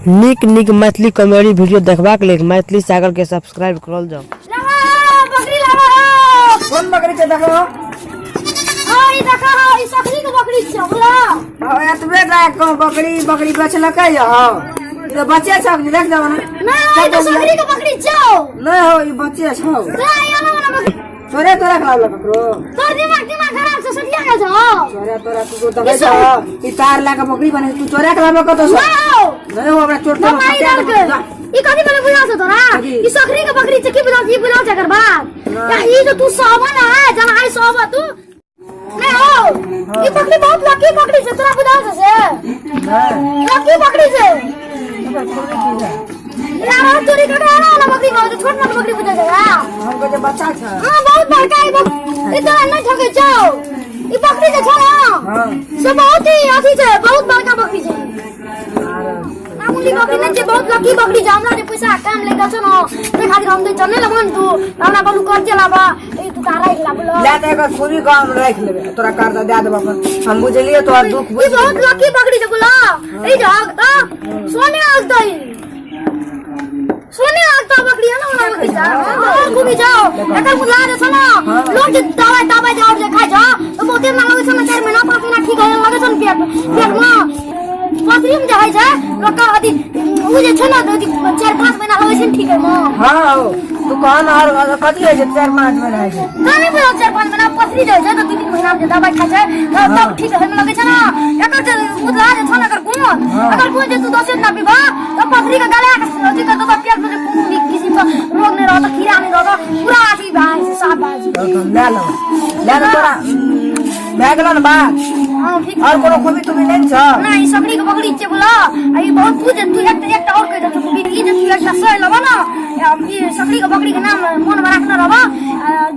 नीक नीक Maithili comedy video देखबाक लेल मैथिली सागर के सब्सक्राइब करल जाउ। लावा बकरी लावा। कोन बकरी छै देखो? हाँ, ई देखा, हाँ, ई सकरी के बकरी छै बोला। हाँ, एतबे टा को बकरी बकरी बेचलकै यौ। ई तऽ बच्चे छौ, देख देबो ने। ना, ई तो सकरी के बकरी छौ। नहि हो, ई बच्चे छौ। तोरा ई आना वाला बकरी। चोरे तोरा खिलावल ककरो? तोर दिमाग दिमाग खराब छै, सटिया गेल छौ। चोरे तोरा तू देखै छौ, ई तार लए के बकरी बने, तू चोरे खिलावल कतौ से? ना हो। नहि हो, हमरा चोर ना तोरा मारी फंसा डाल के। देबो, जा। ई कथी भेलै बुझल छौ तोरा? कथी? ई सकरी के बकरी छै, की बुझल छै? ई बुझल छै एकर बात? ना। या ई जो तू सहबा ना है, जना आइ सहबा तू। नहीं हो, ई बकरी बहुत लकी बकरी छै, तोरा बुझल छौ से? नहि। लकी बकरी छै। ओकर खूबी की है? यार, और चोरी करके आना वाला बकरी बहुत छोट मोट बकरी बुझल छै यार। हम कहै छै बच्चा छै। हाँ, बहुत बड़का ई बकरी। ई तोरा नहीं ठकै छौ। ई बकरी जे छौ ना, से बहुत ही अथी छै, बहुत बड़का बकरी छै। मामूली बकरी नहीं छै, बहुत लकी बकरी छै। हमरा जे पैसा काम लेके छौ ना, ताहि खातिर हम दै छौ। नहीं लेबो ने तू, हमरा बोलू कर्ज लाबा, ई तू तारा राखि ला बोलो। ले तऽ एकर खूबी कऽ हम राखि लेबै, तोरा कर्जा दए देबो अपन। हम बुझलियै तोहर दुख। ई बहुत लकी बकरी छै बोलो। ई जग तऽ सोने आग दई। सोने आग तो बकरी है ना, ओना बकरी छै। हाँ, घूमी जाओ। एकर मुला जे छै ना, लोग जे दवाई दवाई जे और जे खाइ छौ, तऽ बहुते ना लगै छै ना, 4 महीना 5 महीना ठीक होय लगै छै ने पेट पेट में। पथरी में जे होइ छै, लोक के अथी उ जे छै ना, अथी 4-5 महीना लगै छै ने ठीक होय में। हाँ हो, तू कह ना, और कथी होइ छै 4-5 महीना होइ छै? तोरा नहि बुझल 4-5 महीना पथरी जे होइ छै तऽ 2-3 महीना में जे दवाई खाइ छै तब ठीक होय में लगै छै ना। एकर जे मुदला जे छौ ना, एकर गुण, एकर गुण जे तू 10 दिना पीबह तऽ पथरी के गला के अथी कर देतौ, पेट में जे कोनो भी किसिम के रोग नहि रहत, कीड़ा नहि रहत, पूरा अथी भए जाइ छै, साफ भए जाइ छै। तऽ हम लए लेबै, लए ले तोरा भए गेलो ने बात? हाँ, ठीक। और कोनो खूबी तुबी नहि ने छौ? ना, ई सकरी के बकरी छै बोला। आ ई बहुत तू जे तू एकटा एकटा और कहि देतौ खूबी। ई जे तू एकटा सह लेबह ना, ई सकरी के बकरी के नाम मन में राखने रहबह,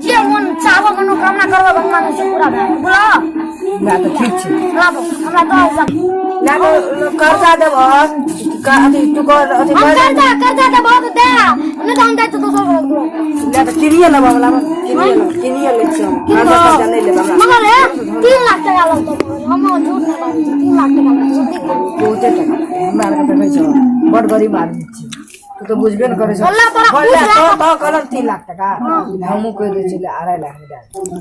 जे मन चाहबह, मनोकामना करबह भगवान से पूरा भए जायत बोला। ना तऽ ठीक छै। लाबो, हमरा 10,000। लए तऽ कर्जा देबह अथी तू कर अथी हम कर्जा। कर्जा कर्जा देबह तऽ दे, नहि तऽ हम जाइ छियौ दोसर घर दो। लए तऽ किनिए लेबह, लाबह, किनिए लेबह, किनिए लै छियौ हम। कर्जा कर्जा नहि लेब हमरा। मगर हे, 3 लाख टका लगतौ। हम झूठ नहि बाजै छी, 3 लाख टका लगतौ सच्ची। बहुते टका लागै। हमरा आरके देखै छौ, बड़ गरीब आदमी छी, तू तऽ बुझबे ने करै छौ। अल्लाह तोरा बोल खुश ले, राखऽ। तो कहलन 3 लाख टका, हमहूँ कहि दै छियै, 2.5 लाख मे दए दे।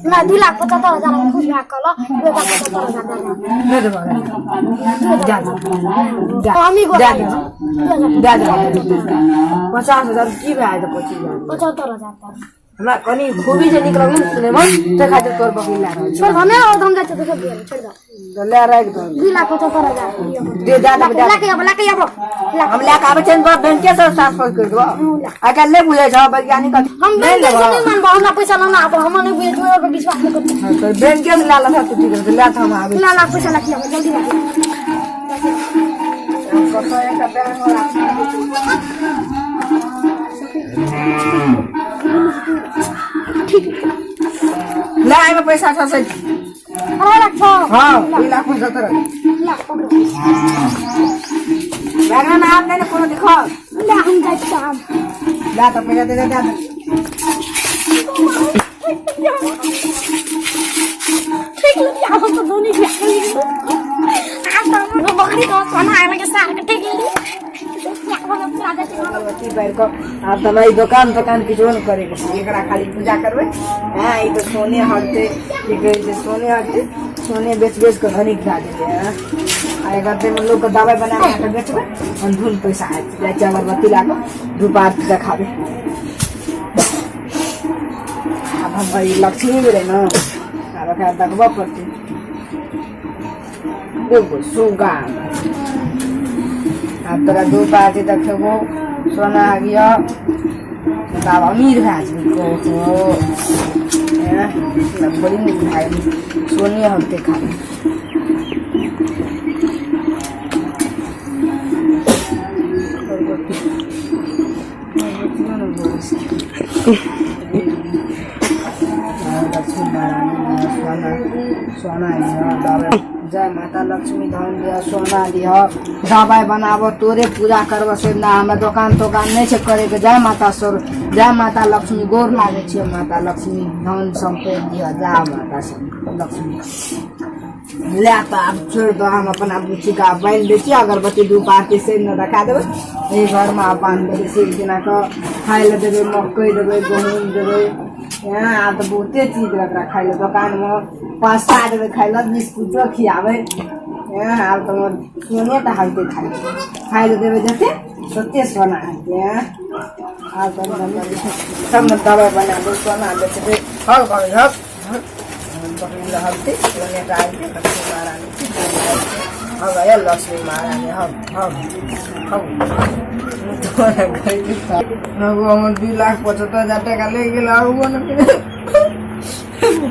ना, 2,75,000 हम खुश भए कऽ कहलहुँ, 2,75,000 दए दे। नहि देबह, जा जा जा। हम ही दए दे, दए दे। 50,000 की भए जेतै 25,000? 75,000 दए। हमरा कनि खूबी जे नीक लगलै ने सुनैमे, ताहि खातिर तोहर बकरी लए रहल छी। छोड़ दे, नहि और हम जाइ छियै दोसर दिया, छोड़ दे। लए राखि दे। 2,75,000। दे, दए देबै, दए। लए के आबो, लए के आबो। हम लए के आबै छियै, तोरा बैंके से ट्रांसफर करि देबौ। आइ काल्हि नहि बुझै छौ वैज्ञानिक अथी। हम नहि बैंक से लेबह? नहीं मानबो, हमरा पैसा लाना आबो, हम नहीं बुझै छियै, ओकर विश्वास नहीं करै। हाँ, तऽ बैंके से लए लेबह तऽ ठीक रहतै। लए तऽ हम आबै। ला ला, पैसा लए के आबो, जल्दी लए के। कतऽ एकटा बैंक वाला ले, एहिमे पैसा छौ से। 2.5 लाख छौ? हाँ, 2,75,000। ला, पकड़ो। भए गेलै ने? आब नहि ने कोनो दिक्कत? ला, हम जाइ छियै आब। लए तऽ पैसा दे दे, दे दे। ठीक लेली, आब हम तऽ धोनी भए गेली। आब तऽ हमर बकरी के सोना आबि के सार के ठकि लेली। अगरबत्ती बारि कऽ आब तऽ हमरा ई दोकान तोकान किछो नहि करैके छै, एकरा खाली पूजा करबै। हँ, ई तऽ सोने हटतै, की कहै छै, सोने हटतै, सोने बेच बेच कऽ धनिक भए जेतै। हँ, आ एकर ताहिमे लोकके दबाइ बना बना कऽ बेचबै, धुन पैसा आबि जाइ छै। अगरबत्ती लए कऽ धूप आरती देखाबै। आब हमर ई लक्ष्मी भेलै ने, आब एकरा देखबऽ पड़तै। एगो सुगा, आब तोरा धूप आरती देखेबो, सोना आबियो, आब अमीर भए जेबही। ओहो, बड़ी नीक भए गेली, सोने होतै खाली। अगरबत्ती अगरबत्तियो ने बोलै छै। लक्ष्मी नारायण सोना सोना लिह दबाइ, जय माता लक्ष्मी, धन दिह, सोना दिह, दबाइ बनाबऽ, तोरे पूजा करबऽ से ना, हमरा दोकान तोकान नहि छै करैके। जय माता सर, जय माता लक्ष्मी, गोर लागै छियै माता लक्ष्मी, धन सम्पत्ति दिह, जा माता लक्ष्मी। ले तऽ आब छोड़ि दऽ, हम अपन आब बुच्चीके आब बान्हि दै छियै अगरबत्ती धूप आरती से ने देखा देबै। एहि घरमे आब बान्हि देबै से जेना कऽ खाय लए देबै, मकइ देबै, गहूँम देबै। हँ, आब तऽ बहुते चीज देबै ओकरा खाय लए। दोकानमे पास्ता देबै खाय लए, बिस्कुटो खियाबै। हँ, आब तऽ हमर सोने तऽ हलतै खाय लए, खाय लए देबै जते तते सोना हेतै। हँ, आब तऽ सब ने दबाइ बना देबै, सोना बेचबै। हक हक हक बकरी रहलतै, सोने टा आबिते। लक्ष्मी महारानी छी, हक आयल लक्ष्मी महारानी, हक हक हक। हमर 2,75,000 टाका लागि गेल।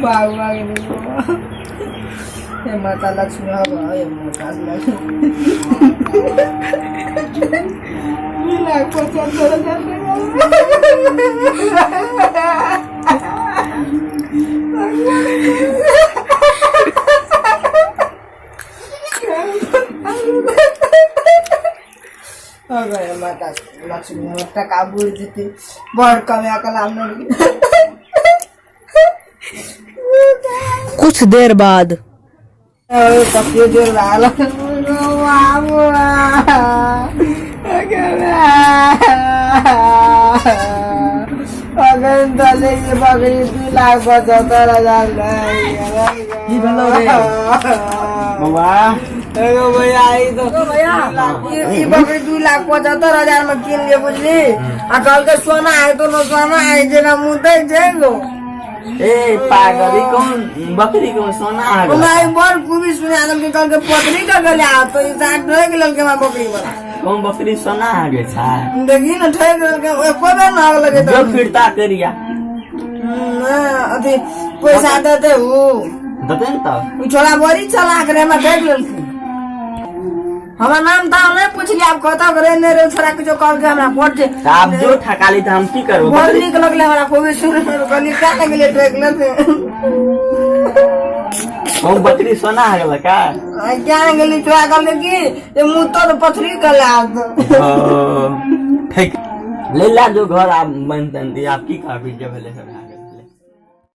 भाग भाग। हे माता लक्ष्मी, हक हे माता लक्ष्मी, 2,75,000 टाका। अगर माता लक्ष्मी, हमर टका बुझि जेतै, बड़ कमाए कऽ लाबने। कुछ देर बाद कते देर भए गेल। अखन तऽ ले बकरी 2,75,000। की भेलौ रे बौआ? एगो भैया, ई तो भैया ई बकरी 2,75,000 में कीन लिए बुझली, आ कहलकै सोना है तो न सोना है, जेना मुँह दै छै गो। ए पागल, ई कौन बकरी कौन सोना आ गेल? हमरा ई बड़ खूबी सुना देलकै, कहलकै पथरी के गले आ तो ई साथ ठोक लेलकै हमरा बकरी वाला। कौन बकरी सोना आ गेल छै? देखी ने, ठोक लेलकै, एको बेर न आग लगे। जो फिरता करिया। अथी पैसा देते ऊ? देते ने तब। उ छोड़ा बड़ी चलाक रे, हमरा ठोक लेलकै। हमर नाम ताम नहीं पूछली, आब कतऽ के रे नहीं रे, छोड़ा किछो कहलकै हमरा बड़ जे। तऽ आब जो ठकाली तऽ हम की करबो? बड़ नीक लगलै हमरा खूबी सुन, कहली क्या ने गेलियै ठोक लेलकै। कौन बकरी सोना आ गेल का? आ क्या ने गेली, छोड़ा कहलकै की जे मुँह तोर पथरी गले आब। ओ, ठीक, ले ला जो घर आब बन तन दी। आब की कहबी जे भेलै से भए।